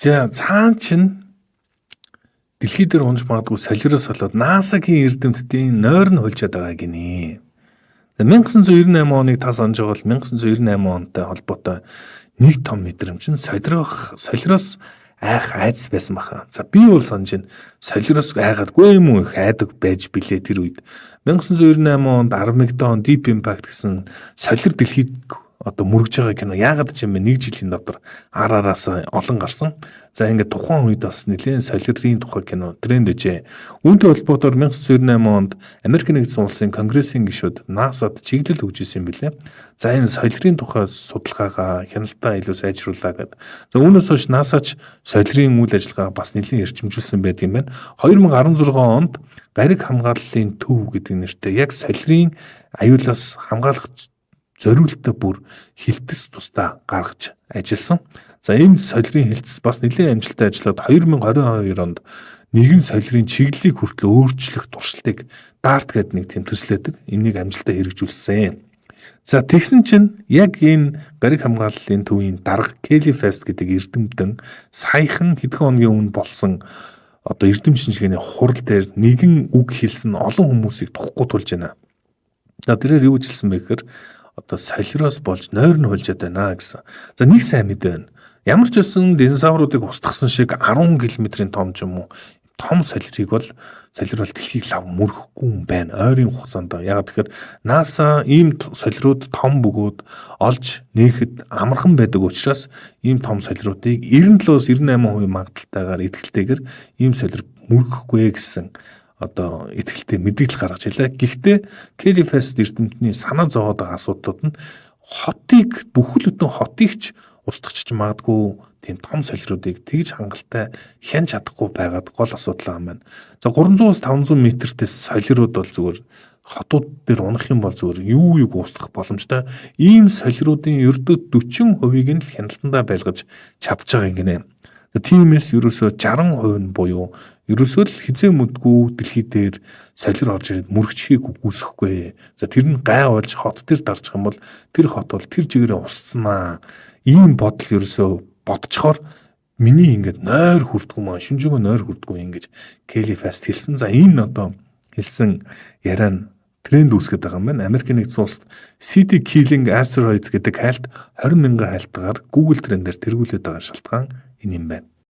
За, цаан чинь дэлхий дээр унж магадгүй солироос болоод NASA-гийн эрдэмтдийн нойр нь хулжаад байгаа гинэ. За, 1998 оныг та санаж байгаа бол 1998 онтой холбоотой нэг том мэдрэмж нь солироос айх айдас байсан баха. За, би бол санаж байна. Солироос айгаадгүй юм уу, их айдаг байж билээ тэр үед. 1998 онд Armageddon, Deep Impact гэсэн солир дэлхийд одоо мөргөж байгаа кино яагаад ч юм бэ, нэг жилийн дотор ар араас олон гарсан. За, ингээд тухайн үед бас нэлээд солирын тухай кино тренд гэжээ. Үүнтэй холбоотоор 1998 онд Америк нэгдсэн улсын Конгрессийн гишүүд NASA-д чиглэл өгч исэн юм билээ. За, энэ солирын тухай судалгаагаа, хяналтаа илүү сайжруулаа гэдэг. За, үүнээс хойш NASA ч солирын үйл ажиллагаа бас нэлээд эрчимжүүлсэн байдаг юм байна. 2016 онд гариг хамгааллын төв гэдэг нэртэй яг солирын аюулаас хамгаалах зориултаа бүр хилтэс тусдаа гаргаж ажилласан. За, энэ солирын хилтэс бас нэлээд амжилттай ажиллаад 2022 онд нэгэн солирын чиглэлийг хүртэл өөрчлөх туршилтыг DART гэдэг нэг тийм төслөөдөг. Энийг амжилттай хэрэгжүүлсэн. За, тэгсэн чинь яг энэ гариг хамгааллын төвийн дарга Kelly Fast гэдэг эрдэмтэн саяхан хэдхэн хоногийн өмнө болсон одоо эрдэм шинжилгээний хурал дээр нэгэн үг хэлсэн, олон хүмүүсийг тухгүй тулж байна. За, тэрээр юу гэж хэлсэн бэ гэхээр одоо солироос болж нойр нь хулжаад байна гэсэн. За, нэг сайн мэдээ байна. Ямар ч байсан динозавруудыг устгасан шиг 10 км-ийн том ч юм уу том солирыг бол солир бол дэлхийг лав мөрөхгүй юм байна ойрын хугацаанд. Яг тэгэхээр NASA ийм солирууд том бөгөөд олж нээхэд амархан байдаг учраас ийм том солируудыг 97-оос 98% магадлалтайгаар, итгэлтэйгээр ийм солир мөрөхгүй гэсэн одоо итгэлтэй мэдээлэл гаргаж илээ. Гэхдээ Kelly Fast эрдэмтний санаа зовоод байгаа асуудлууд нь хотыг, бүхэл бүтэн хотыг ч устгach магадгүй тийм том солируудыг тэгж хангалттай хянж чадахгүй байгаад гол асуудал юм байна. За, 300-аас 500 метртэй солирууд бол зүгээр хотууд дээр унах юм бол зүгээр юу юг устгах боломжтой. Ийм солируудын ердөө 40%-ийг нь л хяналтандаа байлгаж чадж байгаа юм гинэ. Тиймээс ерөөсөө 60% нь буюу ерөөсөө л хэзээ мүдгүй дэлхий дээр солир орж ирээд мөрөгчхийг үгүйсэхгүй. За, тэр нь гай болж хот дээр дарчих юм бол тэр хот бол тэр чигээрээ устснаа. Ийм бодол ерөөсөө бодцохоор миний ингээд нойр хүрдгүү маа, шүнжээгөө нойр хүрдгүү ингэж Kelly Fast хэлсэн. За, энэ одоо хэлсэн яриа нь тренд үүсгээд байгаа юм байна. Америк нэгдсэн улсад City Killing Asteroids гэдэг хайлт 20 мянган хайлтгаар Google трендээр тэргүүлээд байгаа шалтгаан энэ юм байна.